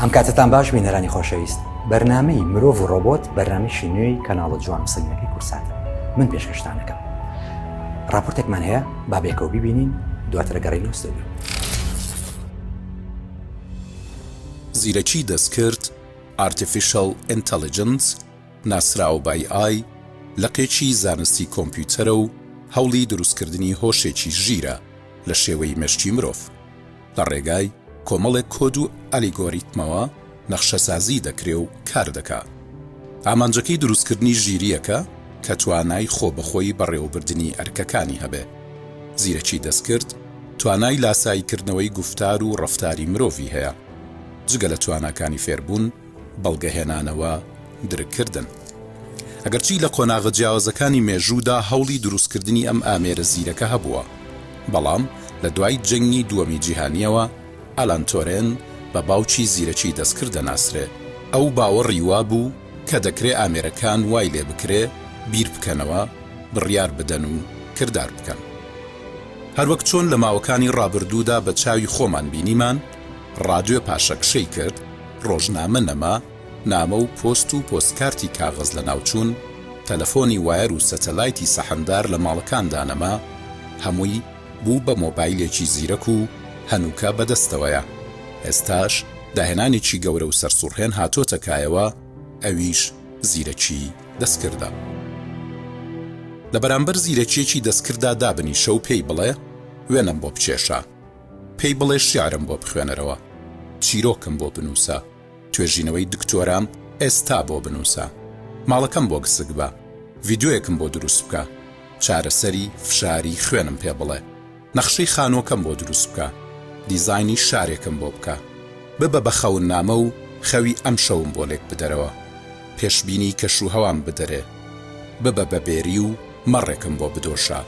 ئەم کاتەتان باش بینەرانی خۆشەویست بەرنامەی مرۆڤ و ڕۆبۆت بەرنامەیەکی نوێی کەناڵە جوان و سەلیمەکەی کوردساتە من پێشکەشتانەکەم ڕاپۆرتێکمان هەیە با بێکەوە بیبینین دواتر گەڕینەوە ستۆدیۆ. زیرەکی دەستکرد، Artificial Intelligence، ناسراو بە AI، لقێکی زانستی کۆمپیوتەرە و هەوڵی دروستکردنی هۆشێکی ژیرە لە شێوەی مێشکی مرۆڤ. لە ڕێگای کۆمەڵێک کۆد و ئەلیگۆریتمەوە نەخشەسازی دەکرێ و کار دەکا. ئامانجەکەی دروستکردنی ژیرییەکە کە توانای خۆبەخۆی بەڕێوەبردنی ئەرکەکانی هەبێ. زیرەکی دەستکرد توانای لاساییکردنەوەی گوفتار و ڕەفتاری مرۆڤی هەیە. جگە لە تواناکانی فێربوون، بەڵگەهێنانەوە، درککردن. ئەگەرچی لە قۆناغە جیاوازەکانی مێژوودا هەوڵی دروستکردنی ئەم ئامێرە زیرەکە هەبووە، بەڵام لە دوای جەنگی دووەمی جیهانییەوە ئالان تۆرێن بە باوکی زیرەکی دەستکرد دەناسرێ. ئەو باوەڕی وابوو کە دەکرێ ئامێرەکان وای لێ بکرێ بیر بکەنەوە، بڕیار بدەن و کردار بکەن. هەروەک چۆن لە ماوەکانی ڕابردوودا بە چاوی خۆمان بینیمان، ڕادیۆ پاشەکشەی کرد، ڕۆژنامە نەما، نامە و پۆست و پۆستکارتی کاغەز لەناوچوون، تەلەفۆنی وایەر و سەتەلایتی سەحەندار لە ماڵەکاندا نەما، هەمووی بوو بە مۆبایلێکی زیرەک و هەنووکە بەدەستەوەیە. ئێستاش داهێنانێکی گەورە و سەرسوڕهێن هاتۆتە کایەوە، ئەویش زیرەکی دەستکردە. لە بەرامبەر زیرەکییەکی دەستکرددا دابنیشە و پێی بڵێ وێنەم بۆ بکێشە. پێی بڵێ شیعرم بۆ بخوێنەرەوە، چیرۆکم بۆ بنووسە، توێژینەوەی دکتۆرام ئێستا بۆ بنووسە، ماڵەکەم بۆ گسک بە، ڤیدیۆیەکم بۆ دروست بکە، چارەسەری فشاری خوێنم پێ بڵێ، نەخشەی خانووەکەم بۆ دروست بکە، دیزاینی شارێکم بۆ بکە، ببە بە خەوننامە و خەوی ئەمشەوم بۆ لێک بدەرەوە، پێشبینی کەشوهەوام بدەرێ، ببە بە بێری و مەڕێکم بۆ بدۆشە،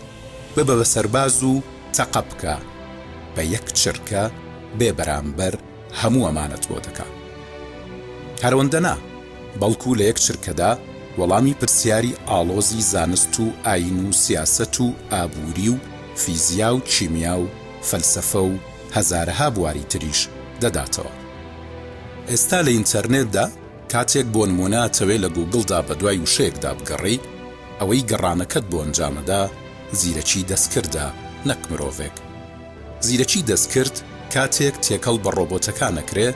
ببە بە سەرباز و تەقە بکە، بە یەک چرکە بێ بەرامبەر هەموو ئەمانەت بۆ دەکا. هەر ئەوەندە نا، بەڵکو لە یەک چرکەدا وەڵامی پرسیاری ئاڵۆزی زانست و ئایین و سیاسەت و ئابووری و فیزیا و کیمیا و فەلسەفە و هەزارەها بواری تریش دەداتەوە. ئێستا لە ئینتەرنێتدا کاتێک بۆ نموونە ئەتەوێ لە گووگڵدا بەدوای وشەیەکدا بگەڕێی، ئەوەی گەڕانەکەت بۆ ئەنجامەدا زیرەکی دەستکردە نەک مرۆڤێک. زیرەکی دەستکرد کاتێک تێکەڵ بە ڕۆبۆتەکان ئەکرێ،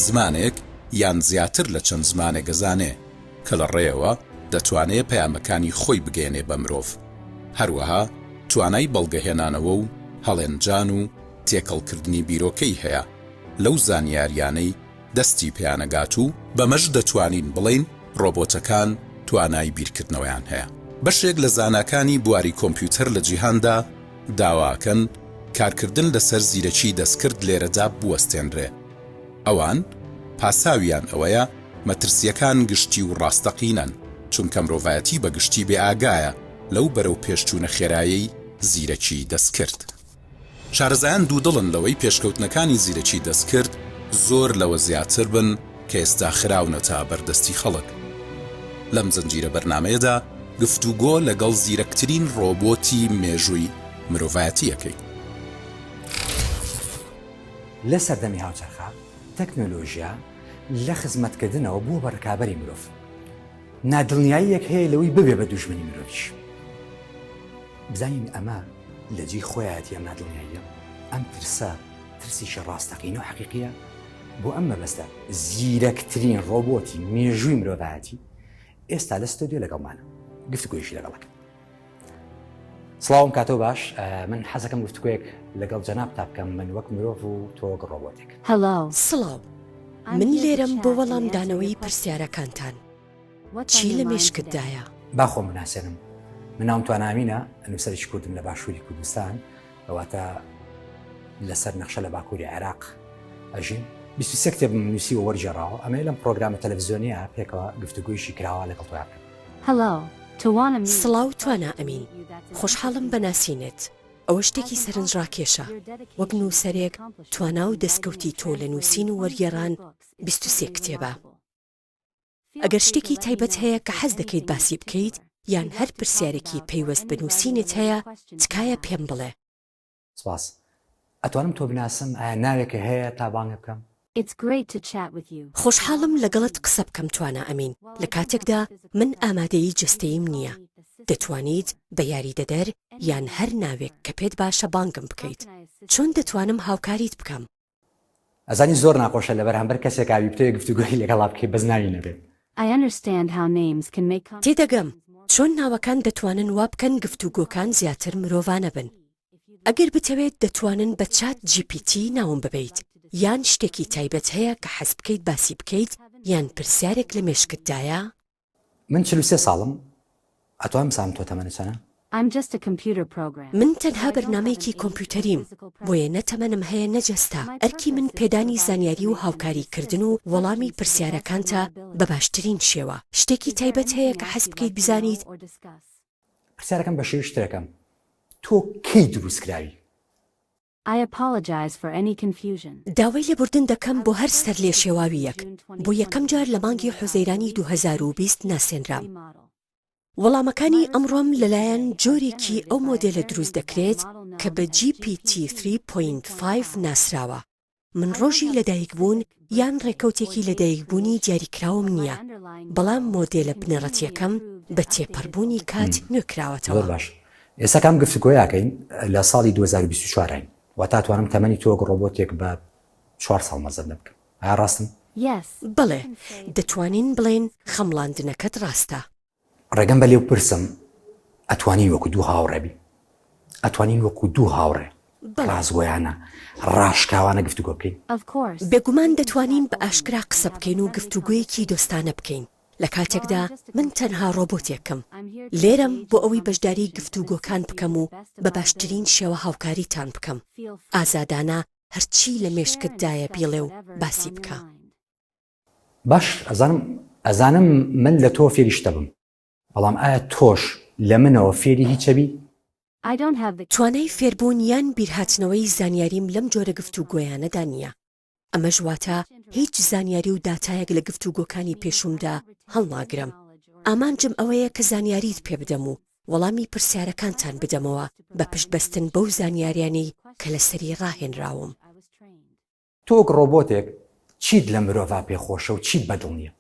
زمانێک یان زیاتر لە چەند زمانێک ئەزانێ کە لە ڕێیەوە دەتوانێ پەیامەکانی خۆی بگەیەنێ بە مرۆڤ. هەروەها توانای بەڵگەهێنانەوە و هەڵێنجان و تێکەڵکردنی بیرۆکەی هەیە لەو زانیاریانەی دەستی پێیانەگات و بەمەش دەتوانین بڵێین ڕۆبۆتەکان توانای بیرکردنەوەیان هەیە. بەشێک لە زاناکانی بواری کۆمپیوتەر لە جیهاندا داواکەن کارکردن لەسەر زیرەکی دەستکرد لێرەدا بوەستێنرێ. ئەوان پاساویان ئەوەیە مەترسییەکان گشتی و ڕاستەقینەن، چونکە مرۆڤایەتی بە گشتی بێئاگایە لەو بەرەوپێشچوونە خێرایەی زیرەکی دەستکرد. شارەزایان دوودڵن لەوەی پێشکەوتنەکانی زیرەکی دەستکرد زۆر لەوە زیاتر بن کە ئێستا خراونەتە بەردەستی خەڵک. لەم زنجیرە بەرنامەیەدا گفتوگۆ لەگەڵ زیرەکترین ڕۆبۆتی مێژووی مرۆڤایەتی ئەکەین. لە سەردەمی هاوچەرخا تەکنۆلۆژیا لە خزمەتکردنەوە بووە بە ڕکابەری مرۆڤ. نادڵنیاییەک هەیە لەوەی ببێ بە دوژمنی مرۆڤیش. بزانین ئەمە لە جێی خۆیەتی ئەم نادڵنیاییە، ئەم ترسە ترسێکی ڕاستەقینە و حەقیقییە؟ بۆ ئەم مەبەستە زیرەکترین ڕۆبۆتی مێژووی مرۆڤایەتی ئێستا لە ستۆدیۆ لەگەڵمانە، گفتوگۆیشی لەگەڵ ئەکەم. سڵاوم کاتۆ باش من حەزەکەم گفتوگۆیەک لەگەڵ جەنابتا بکەم من وەک مرۆڤ و تۆ وەک ڕۆبۆتێک. سڵاو من لێرەم بۆ وەڵامدانەوەی پرسیارەکانتان. چی لە مێشکتدایە؟ با خۆم بناسێنم من ناوم توانا ئەمینە نووسەرێکی کوردم لە باشووری کوردستان واتە لەسەر نەخشە لە باکووری عێراق ئەژیم 23 کتێبم نووسیوە وەرگێڕاوە ئەمەیە لەم پرۆگرامە تەلەڤزیۆنیە پێکەوە گفتوگۆیشی کراوە لەگەڵ تۆیا بکەم. سڵاو توانا ئەمین، خۆشحاڵم بە ناسینت. ئەوە شتێکی سەرنجڕاکێشە، وەک نووسەرێک توانا و دەستکەوتی تۆ لە نووسین و وەرگێڕان 23 کتێبە. ئەگەر شتێکی تایبەت هەیە کە حەز دەکەیت باسی بکەیت یان هەر پرسیارێکی پەیوەست بە نووسینت هەیە، تکایە پێم بڵێ. سپاس. ئەتوانم تۆ بناسم؟ ئایا ناوێکە هەیە تا بانگت بکەم؟ خۆشحاڵم لەگەڵت قسە بکەم توانا ئەمین، لە کاتێکدا من ئامادەیی جەستەییم نییە. دەتوانیت بە یاریدەدەر یان هەر ناوێک کە پێت باشە بانگم بکەیت. چۆن دەتوانم هاوکاریت بکەم؟ ئەزانی زۆر ناخۆشە لەبەرامبەر کەسێکا بی بتەوێ گفتوگۆی لەگەڵا بکەی بەس ناوی نەبێت. تێدەگەم چۆن ناوەکان دەتوانن وا بکەن گفتوگۆکان زیاتر مرۆڤانە بن. ئەگەر بتەوێت دەتوانن بە چات جی پی تی ناوم ببەیت، یان شتێکی تایبەت هەیە کە حەز بکەیت باسی بکەیت یان پرسیارێک لە مێشکتدایە؟ من 43 ساڵم ئەتوانم بزانم تۆ تەمەنت چەنە؟ من تەنها بەرنامەیەکی کۆمپیوتەریم، بۆیە نە تەمەنم هەیە نە جەستە، ئەرکی من پێدانی زانیاری و هاوکاری کردن و وەڵامی پرسیارەکانتە بە باشترین شێوە. شتێکی تایبەت هەیە کە حەز بکەیت بزانیت؟ پرسیارەکەم بە شێوەی شترەکەم تۆ کەی دروست کراوی؟ داوای لێبوردن دەکەم بۆ هەر سەرلێشێواوییەک، بۆ یەکەم جار لە مانگی حوزەیرانی 2020 ناسێنرام. وەڵامەکانی ئەمڕۆم لەلایەن جۆرێکی ئەو مۆدێلە دروست دەکرێت کە بە جی پی تی ثری پۆینت فایڤ ناسراوە. من ڕۆژی لەدایکبوون یان ڕێکەوتێکی لەدایکبوونی دیاریکراوم نییە، بەڵام مۆدێلە بنەڕەتییەکەم بە تێپەڕبوونی کات نوێکراوەتەوە. زۆر باش ئێستا کام گفتوگۆیاکەین لە ساڵی 2024 ین واتا توانم تەمەنی تۆ وەک ڕۆبۆتێک بە چوار ساڵ مەزەندە بکەم ئایا ڕاستم؟ بەڵێ، دەتوانین بڵێین خەمڵاندنەکەت ڕاستە. ڕێگەم بە لێو پرسم ئەتوانین وەکو دوو هاوڕێ بین ئەتوانین وەکو دوو هاوڕێ ڕاستگۆیانە ڕاشکاوانە گفتوگۆ بکەین؟ بێگومان دەتوانین بە ئاشکرا قسە بکەین و گفتوگۆیەکی دۆستانە بکەین، لە کاتێکدا من تەنها ڕۆبۆتێکم. لێرەم بۆ ئەوەی بەشداری گفتوگۆکان بکەم و بە باشترین شێوە هاوکاریتان بکەم. ئازادانە هەرچی لە مێشکتدایە بیڵێ و باسی بکە. باش ئەزانم ئەزانم من لە تۆ فێری شتە بم بەڵام ئایا تۆش لە منەوە فێری هیچە بی؟ توانای فێربوون یان بیرهاتنەوەی زانیاریم لەم جۆرە گفتوگۆیانەدا نییە. ئەمەش واتە هیچ زانیاری و داتایەک لە گفتوگۆکانی پێشوومدا هەڵناگرم. ئامانجم ئەوەیە کە زانیاریت پێ بدەم و وەڵامی پرسیارەکانتان بدەمەوە بە پشتبەستن بەو زانیاریانەی کە لەسەری ڕاهێنراوم. تۆ وەک ڕۆبۆتێک چیت لە مرۆڤا پێ خۆشە و چیت بەدڵ نییە؟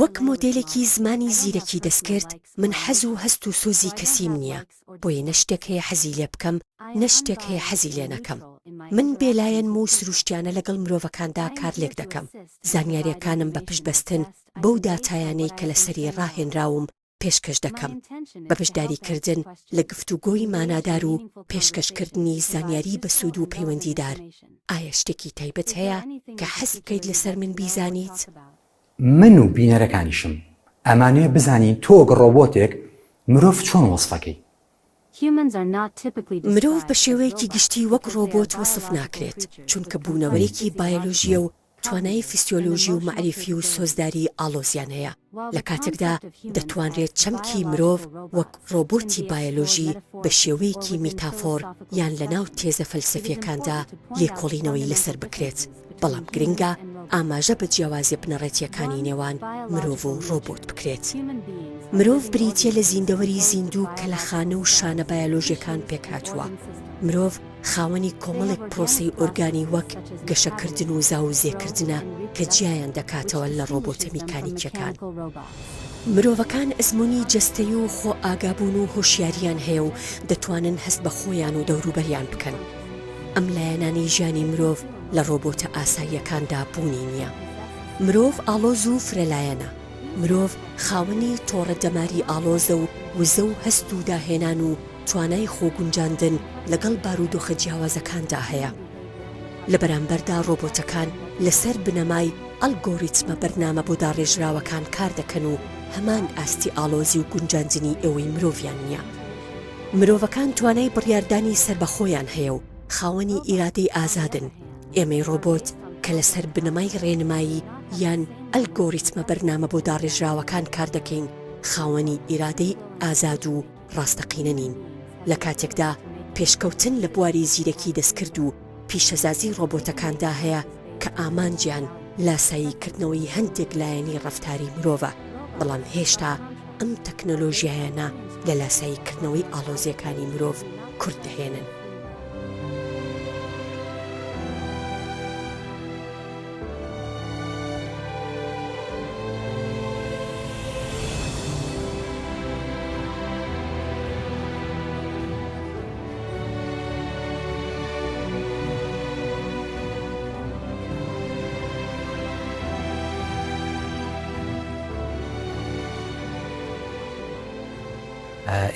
وەک مۆدێلێکی زمانی زیرەکی دەستکرد، من حەز و هەست و سۆزی کەسیم نییە، بۆیە نە شتێک هەیە حەزی لێ بکەم، نە شتێک هەیە حەزی لێ نەکەم. من بێلایەنم و سروشتیانە لەگەڵ مرۆڤەکاندا کارلێک دەکەم. زانیارییەکانم بە پشتبەستن بەو داتایانەی کە لەسەری ڕاهێنراوم پێشکەش دەکەم، بە بەشداریکردن لە گفتوگۆی مانادار و پێشکەشکردنی زانیاری بەسوود و پەیوەندیدار، ئایا شتێکی تایبەت هەیە کە حەز بکەیت لەسەر من بیزانیت؟ من و بینەرەکانیشم ئەمانەوێ بزانین تۆ وەک ڕۆبۆتێک مرۆڤ چۆن وەسفەکەی؟ مرۆڤ بە شێوەیەکی گشتی وەک ڕۆبۆت وەسف ناکرێت، چونکە بوونەوەرێکی بایۆلۆژییە و توانای فیسیۆلۆژی و مەعریفی و سۆزداری ئاڵۆزیان هەیە، لە کاتێکدا دەتوانرێت چەمکی مرۆڤ وەک ڕۆبۆتی بایۆلۆژی بە شێوەیەکی میتافۆر یان لەناو تێزە فەلسەفییەکاندا لێکۆڵینەوەی لەسەر بکرێت، بەڵام گرنگە ئاماژە بە جیاوازیە بنەڕەتییەکانی نێوان مرۆڤ و ڕۆبۆت بکرێت. مرۆڤ بریتییە لە زیندەوەری زیندوو کە لە خانە و شانە بایۆلۆژییەکان پێکهاتووە. مرۆڤ خاوەنی کۆمەڵێک پرۆسەی ئۆرگانی وەک گەشەکردن و زاوزێکردنە کە جیایان دەکاتەوە لە ڕۆبۆتە میکانیکیەکان. مرۆڤەکان ئەزموونی جەستەیی و خۆ ئاگابوون و هۆشیارییان هەیە و دەتوانن هەست بە خۆیان و دەوروبەریان بکەن. ئەم لایەنانەی ژیانی مرۆڤ لە ڕۆبۆتە ئاساییەکاندا بوونی نییە. مرۆڤ ئاڵۆز و فرەلایەنە. مرۆڤ خاوەنی تۆڕە دەماری ئاڵۆزە و وزە و هەست و داهێنان و توانای خۆگونجاندن لەگەڵ بارودۆخە جیاوازەکاندا هەیە. لە بەرامبەردا ڕۆبۆتەکان لەسەر بنەمای ئەلگۆریتمە بەرنامە بۆ داڕێژراوەکان کاردەکەن و هەمان ئاستی ئاڵۆزی و گونجاندنی ئێوەی مرۆڤیان نییە. مرۆڤەکان توانای بڕیاردانی سەربەخۆیان هەیە و خاوەنی ئیرادەی ئازادن، ئێمەی ڕۆبۆت کە لەسەر بنەمای ڕێنمایی یان ئەلگۆریتمە بەرنامە بۆ داڕێژراوەکان کاردەکەین خاوەنی ئیرادەی ئازاد و ڕاستەقینە نین، لە کاتێکدا پێشکەوتن لە بواری زیرەکی دەستکرد و پیشەسازی ڕۆبۆتەکاندا هەیە کە ئامانجیان لاساییکردنەوەی هەندێک لایەنی ڕەفتاری مرۆڤە، بەڵام هێشتا ئەم تەکنەلۆژیایانە لە لاساییکردنەوەی ئاڵۆزییەکانی مرۆڤ کورت دەهێنن.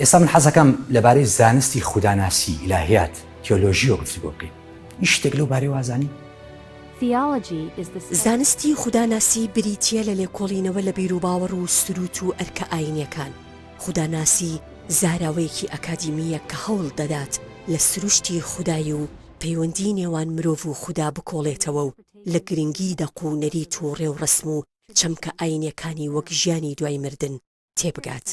ئێستا من حەزەکەم لەبارەی زانستی خوداناسی، ئیلاهیات، تیۆلۆژییەوە گفتوگۆ بکەین. هیچ شتێک لەو بارەیەوە ئەزانی؟ زانستی خوداناسی بریتییە لە لێکۆڵینەوە لە بیروباوەڕ و سروت و ئەرکە ئایینییەکان. خوداناسی زاراوەیەکی ئەکادیمییە کە هەوڵ دەدات لە سروشتی خودایی و پەیوەندیی نێوان مرۆڤ و خودا بکۆڵێتەوە و لە گرنگیی دەق و نەریت و ڕێوڕەسم و چەمکە ئایینییەکانی وەک ژیانی دوای مردن تێبگات.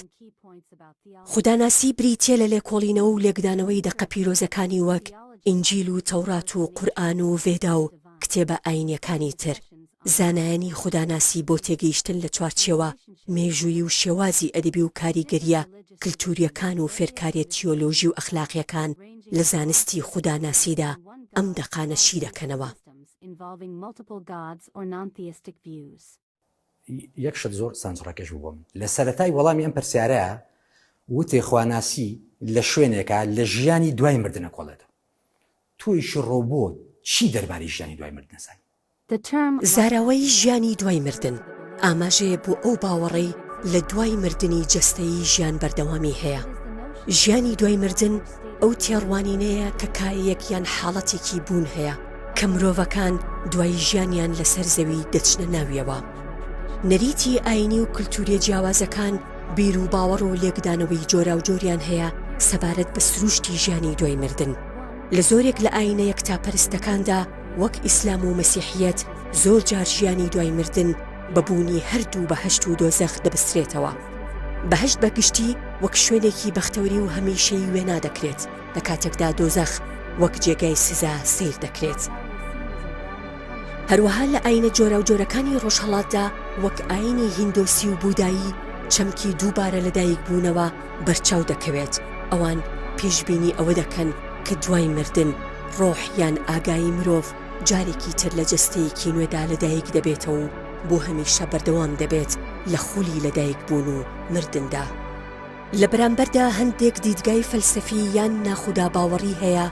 خوداناسی بریتییە لە لێکۆڵینەوە و لێکدانەوەی دەقە پیرۆزەکانی وەک ئینجیل و تەورات و قورئان و ڤێدا و کتێبە ئایینییەکانی تر. زانایانی خوداناسی بۆ تێگەیشتن لە چوارچێوە مێژوویی و شێوازی ئەدەبی و کاریگەرییە کلتوورییەکان و فێرکارییە تیۆلۆژی و ئەخلاقییەکان لە زانستی خوداناسیدا ئەم دەقانە شی دەکەنەوە. یەک شت زۆر سەرنجڕاکێش بوو بۆ من لە سەرەتای وەڵامی ئەم پرسیارە وتێ خواناسی لە شوێنێکە لە ژیانی دوای مردنە کۆڵێتەوە تۆیشی ڕۆبۆت چی دەربارەی ژیانی دوای مردنە زانی؟ زاراوەی ژیانی دوای مردن ئاماژەیە بۆ ئەو باوەڕەی لە دوای مردنی جەستەیی ژیان بەردەوامی هەیە. ژیانی دوای مردن ئەو تێڕوانینەیە کە کایەیەک یان حاڵەتێکی بوون هەیە کە مرۆڤەکان دوای ژیانیان لەسەر زەوی دەچنە ناویەوە. نەریتی ئایینی و کلتوریە جیاوازەکان بیر و باوەڕ و لێکدانەوەی جۆراوجۆریان هەیە سەبارەت بە سروشتی ژیانی دوای مردن. لە زۆرێک لە ئایینە یەکتاپەرستەکاندا وەک ئیسلام و مەسیحییەت زۆر جار ژیانی دوای مردن بە بوونی هەردوو بەهەشت و دۆزەخ دەبەسترێتەوە. بەهەشت بە گشتی وەک شوێنێکی بەختەوەری و هەمیشەیی وێنا دەکرێت، لە کاتێکدا دۆزەخ وەک جێگای سزا سەیر دەکرێت. هەروەها لە ئایینە جۆراوجۆرەکانی ڕۆژهەڵاتدا وەک ئایینی هیندۆسی و بوودایی چەمکی دووبارە لەدایکبوونەوە بەرچاو دەکەوێت، ئەوان پێشبینی ئەوە دەکەن کە دوای مردن ڕۆح یان ئاگایی مرۆڤ جارێکی تر لە جەستەیەکی نوێدا لەدایک دەبێتەوە و بۆ هەمیشە بەردەوام دەبێت لە خولی لەدایکبوون و مردندا. لە بەرامبەردا هەندێک دیدگای فەلسەفی یان ناخوداباوەڕی هەیە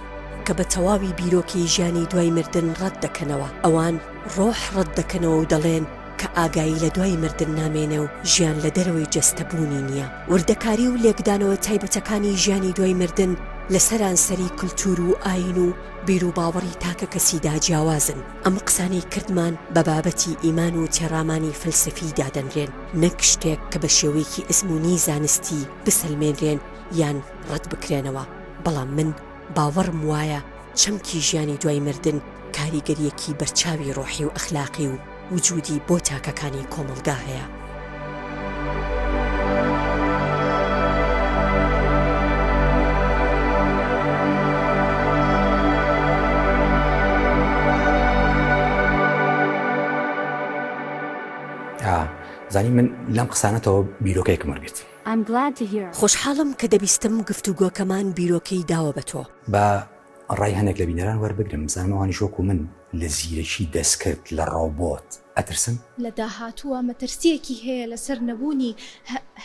کە بە تەواوی بیرۆکەی ژیانی دوای مردن ڕەت دەکەنەوە. ئەوان ڕۆح ڕەت دەکەنەوە و دەڵێن کە ئاگایی لە دوای مردن نامێنێ و ژیان لە دەرەوەی جەستە بوونی نییە. وردەکاری و لێکدانەوە تایبەتەکانی ژیانی دوای مردن لە سەرانسەری کلتور و ئایین و بیروباوەڕی تاکەکەسیدا جیاوازن. ئەم قسانەی کردمان بە بابەتی ئیمان و تێڕامانی فەلسەفی دادەنرێن، نەک شتێک کە بە شێوەیەکی ئەزموونی زانستی بسەلمێنرێن یان ڕەت بکرێنەوە، بەڵام من باوەڕم وایە چەمکی ژیانی دوای مردن کاریگەرییەکی بەرچاوی ڕۆحی و ئەخلاقی و وجودی بۆ تاکەکانی کۆمەڵگا هەیە. زانی من لەم قسانەتەوە بیرۆکەیەکم وەرگرت. خۆشحاڵم کە دەبیستم گفتوگۆکەمان بیرۆکەی داوە بە تۆ. با ڕای هەنێک لە بینەران وەربگرم بزانم ئەوانیش وەکو من لە زیرەکی دەستکرد، لە ڕۆبۆت، ئەترسن؟ لە داهاتووە مەترسییەکی هەیە لەسەر نەبوونی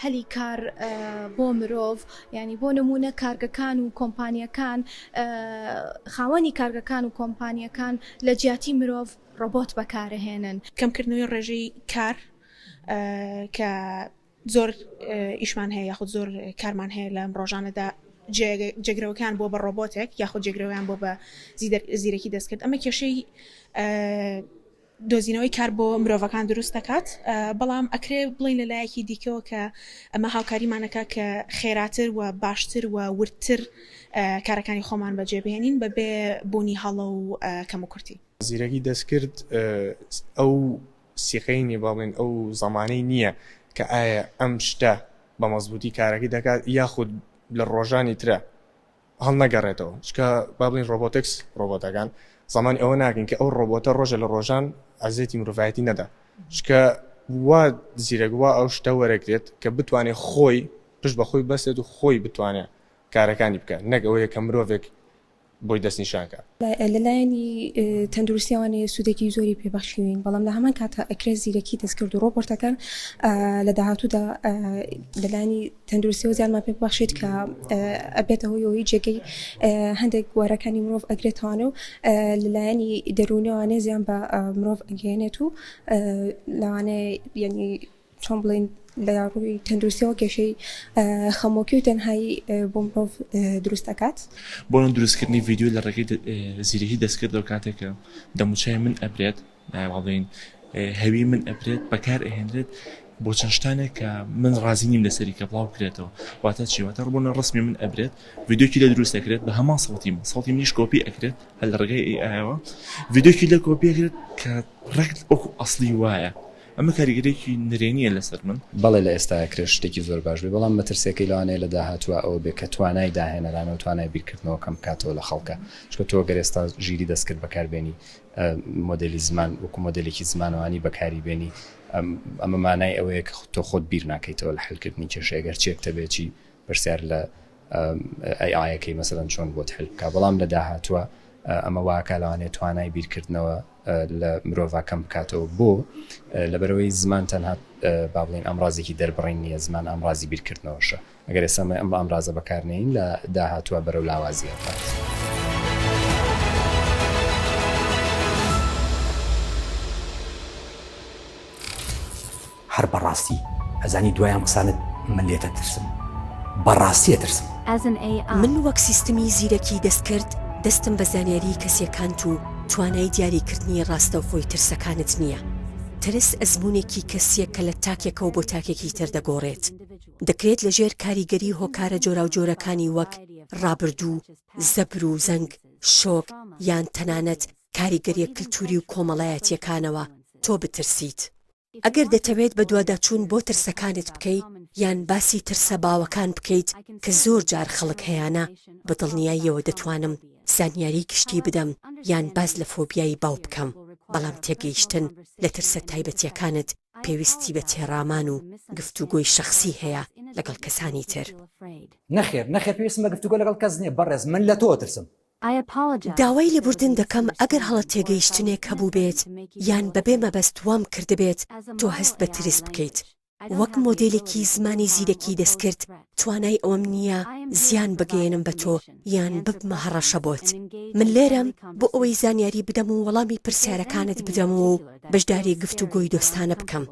هەلی کار بۆ مرۆڤ، یانی بۆ نموونە کارگەکان و کۆمپانییەکان خاوەنی کارگەکان و کۆمپانییەکان لە جیاتی مرۆڤ ڕۆبۆت بەکارەهێنن. کەمکردنەوەی ڕێژەی کار کە زۆر ئیشمان هەیە یاخود زۆر کارمان هەیە لەم ڕۆژانەدا جێگرەوەکان بۆ بە ڕۆبۆتێک یاخود جێگرەوەیان بۆ بە زیرەکی دەستکرد ئەمە کێشەی دۆزینەوەی کار بۆ مرۆڤەکان دروست دەکات بەڵام ئەکرێ بڵین لە لایەکی دیکەوە کە ئەمە هاوکاریمانەکە کە خێراتر و باشتر و وردتر کارەکانی خۆمان بەجێبهێنین بەبێ بوونی هەڵە و کەموکورتی. زیرەکی دەستکرد ئەو سیقەی نیە با بڵێین ئەو زەمانەی نییە کە ئایا ئەم شتە بە مەزبووتی کارەکەی دەکات یاخود لە ڕۆژانی ترە هەڵنەگەڕێتەوە چکە با بڵین ڕۆبۆتکس ڕۆبۆتەکان زمانی ئەوە ناکەین کە ئەو ڕۆبۆتە ڕۆژە لە ڕۆژان ئەزێتی مرۆڤایەتی نەدا چکە وا زیرەک وا ئەو شتە وەرەگرێت کە بتوانێت خۆی پشت بە خۆی بەسێت و خۆی بتوانێت کارەکانی بکات نەک ئەوەیە کە مرۆڤێک بۆی دەستنیشان کا. لە لایەنی تەندروستیەوانەیە سوودێکی زۆری پێ بەخشیوین، بەڵام لە هەمان کاتدا ئەکرێت زیرەکی دەستکرد و ڕۆبۆتەکان لە داهاتوودا لە لایەنی تەندروستیەوە زیانمان پێ ببەخشێت کە ئەبێتە هۆی ئەوەی جێگەی هەندێک بوارەکانی مرۆڤ ئەگرێتەوانە و لە لایەنی دەروونیەوانەیە زیان بە مرۆڤ ئەگەیەنێت و لەوانەیە یعنی چۆن بڵێین. لە ڕووی تەندروستیەوە کێشەی خەمۆکی و تەنهایی بۆ مرۆڤ دروست دەکات. بۆ دروستکردنی ڤیدیۆ لە ڕێگەی زیرەکی دەستکردەوە کاتێک کە دەموچاوی من ئەبرێت با بڵێین هەوی من ئەبرێت بەکار ئەهێنرێت بۆ چەند شتانێک کە من ڕازی نیم لەسەری کە بڵاو کرێتەوە واتە چی واتە ڕبوونە ڕسمی من ئەبرێت ڤیدیۆکی لە دروست دەکرێت بە هەمان سەوتی من سەوتی منیش کۆپی ئەکرێت هەر لە ڕێگای AI ەوە ڤیدیۆکی لە کۆپی ئەکرێت کە ڕێک وەکو ئەسڵی وایە ئەمە کاریگەریەکی نەرێنیە لەسەر من. بەڵێ لە ئێستایا کرێ شتێکی زۆر باش بێ بەڵام مەترسیەکەی لەوانەیە لە داهاتووا ئەوە بێ کە توانای داهێنەرانە و توانای بیرکردنەوە کەم بکاتەوە لە خەڵکا چونکە تۆ گەر ئێستا ژیری دەستکرد بەکار بێنی مۆدێلی زمان وەکو مۆدێلێکی زمانەوانی بەکاری بێنی ئەمە مانای ئەوەیە کە تۆ خۆت بیر ناکەیتەوە لە حلکردنی کێشەیە گەر چێک تەبێ چی پرسیار لە AI ەکەی مەسەلەن چۆن بۆت حل بکا بەڵام لە داهاتووە ئەمە واکا لەوانەیە توانای بیرکردنەوە لە مرۆڤا کەم بکاتەوە بۆ لەبەرەوەی زمان تەنها با بڵێین ئامرازێکی دەربڕین نییە زمان ئامرازی بیرکردنەوەشە ئەگەر ئێستا ئەمە ئەم ئامرازە بەکارنێین لە داهاتووە بەرەو لاوازی ئەڕوات. هەر بەڕاستی ئەزانی دوای ئەم قسانەت من لێت ئەترسم بەڕاستی ئەترسم. من وەک سیستمی زیرەکی دەستکرد دەستم بە زانیاری کەسیەکانت و توانای دیاریکردنی ڕاستەوخۆی ترسەکانت نییە. ترس ئەزموونێکی کەسییە کە لە تاکێکەوە بۆ تاکێکی تر دەگۆڕێت. دەکرێت لەژێر کاریگەری هۆکارە جۆراوجۆرەکانی وەک ڕابردوو، زەبر و زەنگ، شۆک، یان تەنانەت کاریگەرییە کلتوری و کۆمەڵایەتییەکانەوە تۆ بترسیت. ئەگەر دەتەوێت بەدواداچوون بۆ ترسەکانت بکەی یان باسی ترسە باوەکان بکەیت کە زۆر جار خەڵک هەیانە، بە دڵنیاییەوە دەتوانم زانیاری گشتی بدەم یان باس لە فۆبیای باو بکەم، بەڵام تێگەیشتن لە ترسە تایبەتییەکانت پێویستی بە تێڕامان و گفتوگۆی شەخسی هەیە لەگەڵ کەسانی تر. نەخێر، نەخێر پێویستم بە گفتوگۆ لەگەڵ کەس نییە بەڕێز، من لە تۆ ئەترسم. داوای لێبوردن دەکەم ئەگەر هەڵە تێگەیشتنێک هەبووبێت یان بەبێ مەبەست وام کردبێت تۆ هەست بە ترس بکەیت. وەک مۆدێلێکی زمانی زیرەکی دەستکرد توانای ئەوەم نییە زیان بگەیەنم بە تۆ یان ببمە هەڕەشە بۆت. من لێرەم بۆ ئەوەی زانیاری بدەم و وەڵامی پرسیارەکانت بدەمەوە و بەشداری گفتوگۆی دۆستانە بکەم.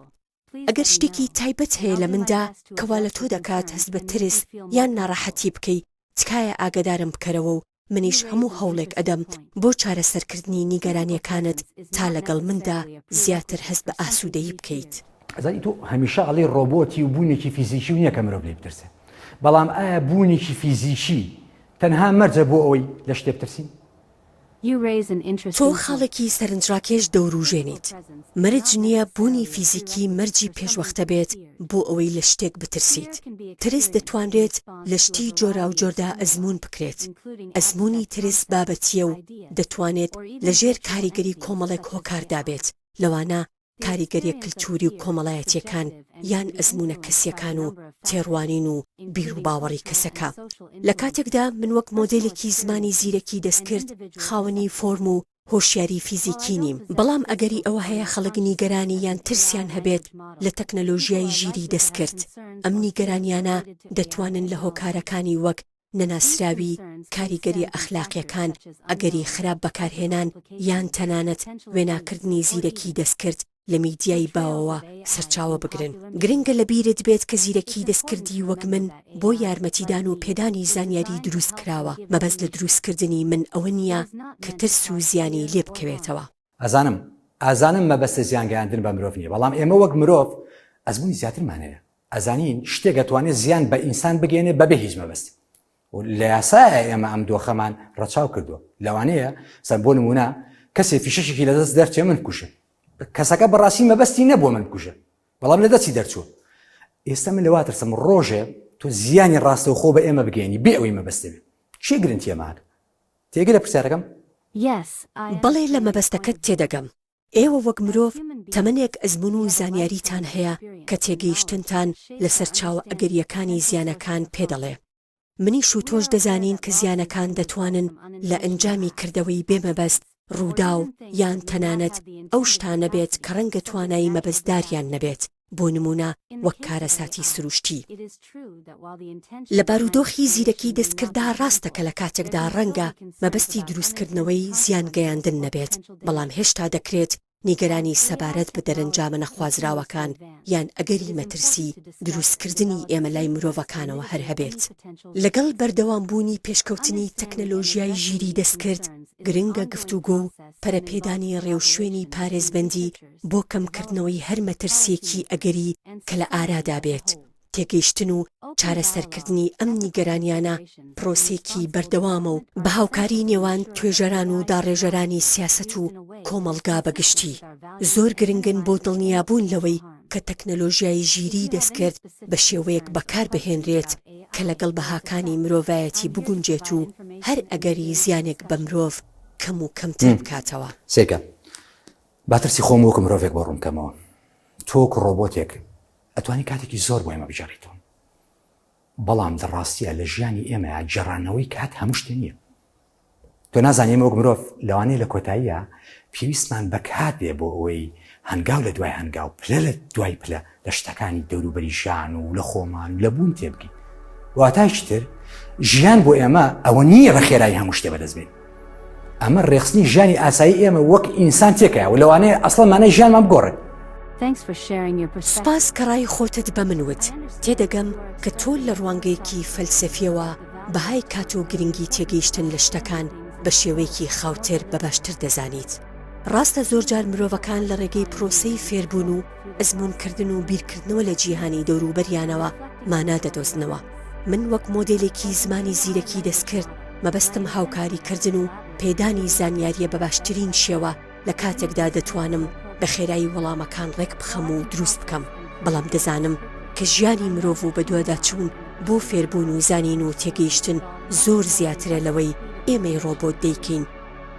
ئەگەر شتێکی تایبەت هەیە لە مندا کە وا لە تۆ دەکات هەست بە ترس یان ناڕەحەتی بکەی، تکایە ئاگادارم بکەرەوە و منیش هەموو هەوڵێک ئەدەم بۆ چارەسەرکردنی نیگەرانیەکانت تا لەگەڵ مندا زیاتر هەست بە ئاسوودەیی بکەیت. ئەزانی تۆ هەمیشە ئەڵێی ڕۆبۆتی و بوونێکی فیزیکی و نییە کە مرۆڤ لێی بترسێ بەڵام ئایا بوونێکی فیزیکی تەنها مەرجە بۆ ئەوەی لە شتێ بترسین؟ تۆ خاڵێکی سەرنجڕاکێش دەوروژێنیت. مەرج نییە بوونی فیزیکی مەرجی پێشوەختە بێت بۆ ئەوەی لە شتێک بترسیت. ترس دەتوانرێت لە شتی جۆراوجۆردا ئەزموون بکرێت. ئەزموونی ترس بابەتییە و دەتوانێت لە ژێر کاریگەری کۆمەڵێک هۆکاردا بێت، لەوانە کاریگەرییە کلتووری و کۆمەڵایەتییەکان یان ئەزموونە کەسییەکان و تێڕوانین و بیروباوەڕی کەسەکە. لە کاتێکدا من وەک مۆدێلێکی زمانی زیرەکی دەستکرد خاوەنی فۆرم و هۆشیاری فیزیکی نیم، بەڵام ئەگەری ئەوە هەیە خەڵک نیگەرانی یان ترسیان هەبێت لە تەکنەلۆژیای ژیری دەستکرد. ئەم نیگەرانیانە دەتوانن لە هۆکارەکانی وەک نەناسراوی، کاریگەرییە ئەخلاقییەکان، ئەگەری خراپ بەکارهێنان یان تەنانەت وێناکردنی زیرەکیی دەستکرد لە میدیای باوەوە سەرچاوە بگرن. گرنگە لەبیرت بێت کە زیرەکیی دەستکردی وەک من بۆ یارمەتیدان و پێدانی زانیاری دروست کراوە، مەبەست لە دروستکردنی من ئەوە نییە کە ترس و زیانی لێ بکەوێتەوە. ئەزانم، ئەزانم مەبەستت زیانگەیاندن بە مرۆڤ نییە، بەڵام ئێمە وەک مرۆڤ ئەزموونی زیاترمان هەیە. ئەزانین شتێک ئەتوانێت زیان بە ئینسان بگەێنێ بەبێ هیچ مەبەست و لە یاسایە ئێمە ئەم دۆخەمان ڕەچاو کردووە لەوانەیە سەر بۆ نمونە کەسێ فیشەکێکی لە دەست دەرچێ من بکوژێ کەسەکە بەڕاستی مەبەستی نەبووە من بکوژێ بەڵام لە دەستی دەرچووە ئێستا من لەوا ترسم ڕۆژێ تۆ زیانی ڕاستەوخۆ بە ئێمە بگەێنی بێ ئەوەی مەبەستێ بێ چی گرنتیەمان تێگە لە پرسیارەکەم بەڵێ لە مەبەستەکەت تێدەگەم ئێوە وەک مرۆڤ تەمەنێک ئەزموون و زانیاریتان هەیە کە تێگەیشتنتان لە سەرچاوە ئەگەرییەکانی زیانەکان پێ دەڵێ. منیش و تۆش دەزانین کە زیانەکان دەتوانن لە ئەنجامی کردەوەی بێ مەبەست، ڕووداو، یان تەنانەت ئەو شتانە بێت کە ڕەنگە توانای مەبەستداریان نەبێت، بۆ نموونە وەک کارەساتی سروشتی. لە بارودۆخی زیرەکی دەستکرددا ڕاستە کە لە کاتێکدا ڕەنگە مەبەستی دروستکردنەوەی زیان گەیاندن نەبێت، بەڵام هێشتا دەکرێت. نیگەرانی سەبارەت بە دەرەنجامە نەخوازراوەکان یان ئەگەری مەترسی دروستکردنی ئێمە لای مرۆڤەکانەوە هەر هەبێت. لەگەڵ بەردەوامبوونی پێشکەوتنی تەکنەلۆژیای ژیری دەستکرد، گرنگە گفتوگۆ و پەرەپێدانی ڕێوشوێنی پارێزبەندی بۆ کەمکردنەوەی هەر مەترسییەکی ئەگەری کە لە ئارادا بێت. تێگەیشتن و چارەسەرکردنی ئەم نیگەرانیانە پرۆسەیەکی بەردەوامە و بە هاوکاری نێوان توێژەران و داڕێژەرانی سیاسەت و کۆمەڵگا بە گشتی زۆر گرنگن بۆ دڵنیابوون لەوەی کە تەکنەلۆژیای ژیریی دەستکرد بە شێوەیەک بەکاربهێنرێت کە لەگەڵ بەهاکانی مرۆڤایەتی بگونجێت و هەر ئەگەری زیانێک بە مرۆڤ کەم و کەمتر بکاتەوە. سەیرکە با ترسی خۆم وەکو مرۆڤێک بۆ ڕوون بکەمەوە. تۆ وەکو ڕۆبۆتێک ئەتوانی کاتێکی زۆر بۆ ئێمە بگێڕیتەوە بەڵام لە ڕاستیە لە ژیانی ئێمەیا گێڕانەوەی کات هەموو شتێ نییە تۆ نازانی ئێمە وەک مرۆڤ لەوانەیە لە کۆتاییە پێویستمان بە کات بێ بۆ ئەوەی هەنگاو لە دوای هەنگاو پلە لە دوای پلە لە شتەکانی دەوروبەری ژیان و لە خۆمان و لە بوون تێبگەین واتایکی تر ژیان بۆ ئێمە ئەوە نییە بە خێرایی هەموو شتێ بەدەست بێن ئەمە ڕێخستنی ژیانی ئاسایی ئێمە وەک ئینسان تێکایە و لەوانەیە ئەسڵەن مانای ژیانمان بگۆڕێت. سوپاس کە ڕای خۆتت بە من وت. تێدەگەم کە تۆ لە ڕوانگەیەکی فەلسەفییەوە بەهای کات و گرنگی تێگەیشتن لە شتەکان بە شێوەیەکی خاوتر بە باشتر دەزانیت. ڕاستە زۆرجار مرۆڤەکان لە ڕێگەی پرۆسەی فێربوون و ئەزموونکردن و بیرکردنەوە لە جیهانی دەوروبەریانەوە مانا دەدۆزنەوە. من وەک مۆدێلێکی زمانی زیرەکی دەستکرد مەبەستم هاوکاریکردن و پێدانی زانیارییە بە باشترین شێوە لە کاتێکدا دەتوانم بە خێرایی وەڵامەکان ڕێک بخەم و دروست بکەم، بەڵام دەزانم کە ژیانی مرۆڤ و بەدواداچوون بۆ فێربوون و زانین و تێگەیشتن زۆر زیاترە لەوەی ئێمەی ڕۆبۆت دەیکەین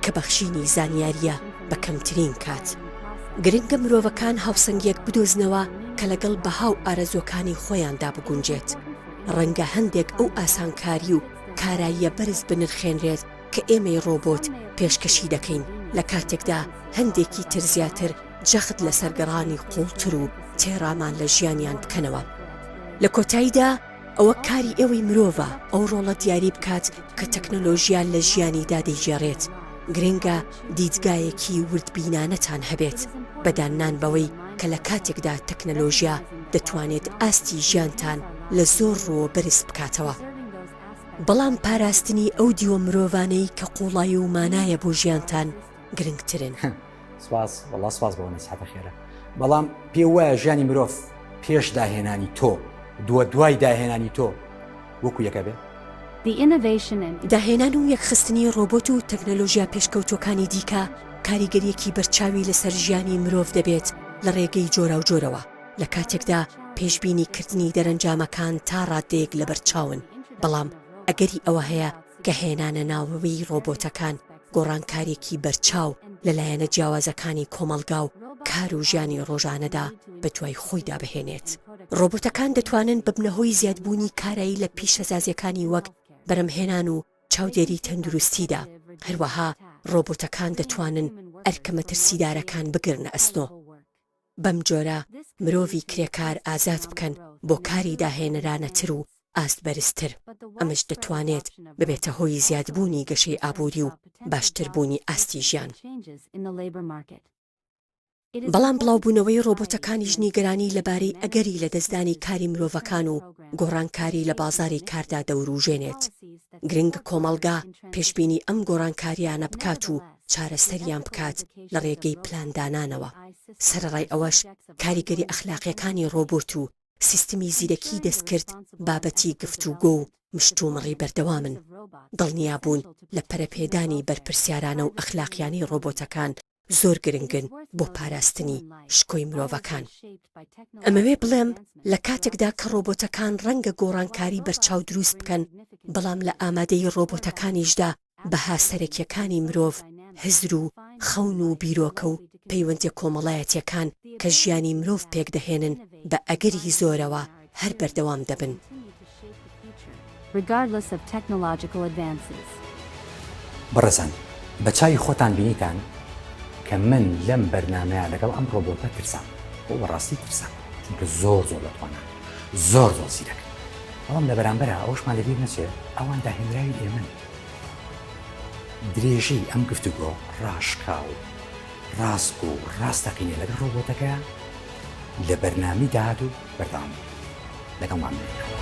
کە بەخشینی زانیارییە بە کەمترین کات. گرنگە مرۆڤەکان هاوسەنگییەک بدۆزنەوە کە لەگەڵ بەها و ئارەزووەکانی خۆیاندا بگونجێت. ڕەنگە هەندێک ئەو ئاسانکاری و کاراییە بەرز بنرخێنرێت کە ئێمەی ڕۆبۆت پێشکەشی دەکەین، لە کاتێکدا هەندێکی تر زیاتر جەخت لەسەر گەڕانی قووڵتر و تێڕامان لە ژیانیان بکەنەوە. لە کۆتاییدا ئەوە کاری ئێوەی مرۆڤە ئەو ڕۆڵە دیاری بکات کە تەکنەلۆژیا لە ژیانیدا دەیگێڕێت. گرنگە دیدگایەکی وردبینانەتان هەبێت، بە داننان بەوەی کە لە کاتێکدا تەکنەلۆژیا دەتوانێت ئاستی ژیانتان لە زۆر ڕووەوە بەرز بکاتەوە، بەڵام پاراستنی ئەو دیوە مرۆڤانەی کە قووڵایی و مانایە بۆ ژیانتان گرنگترن. سپاس وەڵا سپاس بۆ نەسیحەتە خێرە بەڵام پێ وایە ژیانی مرۆڤ پێش داهێنانی تۆ دووە دوای داهێنانی تۆ وەکو یەکە بێ؟ داهێنان و یەکخستنی ڕۆبۆت و تەکنەلۆژیا پێشکەوتووەکانی دیکە کاریگەرییەکی بەرچاوی لەسەر ژیانی مرۆڤ دەبێت لە ڕێگەی جۆراوجۆرەوە، لە کاتێکدا پێشبینیکردنی دەرەنجامەکان تا ڕاددەیەک لەبەرچاون، بەڵام ئەگەری ئەوە هەیە کە هێنانەناوەوەی ڕۆبۆتەکان گۆڕانکارییەکی بەرچاو لە لایەنە جیاوازەکانی کۆمەڵگا و کار و ژیانی ڕۆژانەدا بەدوای خۆیدا بهێنێت. ڕۆبۆتەکان دەتوانن ببنە هۆی زیادبوونی کارایی لە پیشەسازییەکانی وەک بەرهەمهێنان و چاودێری تەندروستیدا، هەروەها ڕۆبۆتەکان دەتوانن ئەرکە مەترسیدارەکان بگرنە ئەستۆ. بەم جۆرە مرۆڤی کرێکار ئازاد بکەن بۆ کاری داهێنەرانەتر و ئاست بەرزتر، ئەمەش دەتوانێت ببێتە هۆی زیادبوونی گەشەی ئابووری و باشتربوونی ئاستی ژیان. بەڵام بڵاوبوونەوەی ڕۆبۆتەکانیش نیگەرانی لەبارەی ئەگەری لەدەستدانی کاری مرۆڤەکان و گۆڕانکاری لە بازاڕی کاردا دەوروژێنێت. گرنگە کۆمەڵگا پێشبینی ئەم گۆڕانکارییانە بکات و چارەسەریان بکات لە ڕێگەی پلاندانانەوە. سەرەڕای ئەوەش، کاریگەری ئەخلاقییەکانی ڕۆبۆت و سیستمی زیرەکیی دەستکرد بابەتی گفتوگۆ و مشتومڕی بەردەوامن. دڵنیابوون لە پەرەپێدانی بەرپرسیارانە و ئەخلاقیانەی ڕۆبۆتەکان زۆر گرنگن بۆ پاراستنی شکۆی مرۆڤەکان. ئەمەوێ بڵێم لە کاتێکدا کە ڕۆبۆتەکان ڕەنگە گۆڕانکاری بەرچاو دروست بکەن، بەڵام لە ئامادەیی ڕۆبۆتەکانیشدا بەها سەرەکیەکانی مرۆڤ، هزر و خەون و بیرۆکە و پەیوەندیە کۆمەڵایەتیەکان کە ژیانی مرۆڤ پێکدەهێنن بە ئەگەری زۆرەوە هەر بەردەوام دەبن. بەڕێزان بە چاوی خۆتان بینیتان کە من لەم بەرنامەیە لەگەڵ ئەم ڕۆبۆتە ترسام بۆ بەڕاستی ترسام چونکە زۆر زۆر لە توانان زۆر زۆر زیرەکن بەڵام لە بەرامبەرا ئەوەشمان لەبیر نەچێت ئەوان داهێنراوی ئێمەن درێژەی ئەم گفتوگۆ ڕاشکاو. ڕاستگۆ و ڕاستەقینە لەگەڵ ڕۆبۆتەکەیا لە بەرنامەی داهاتوو بەردەوام دەبین. لەگەڵمان بمێنەوە.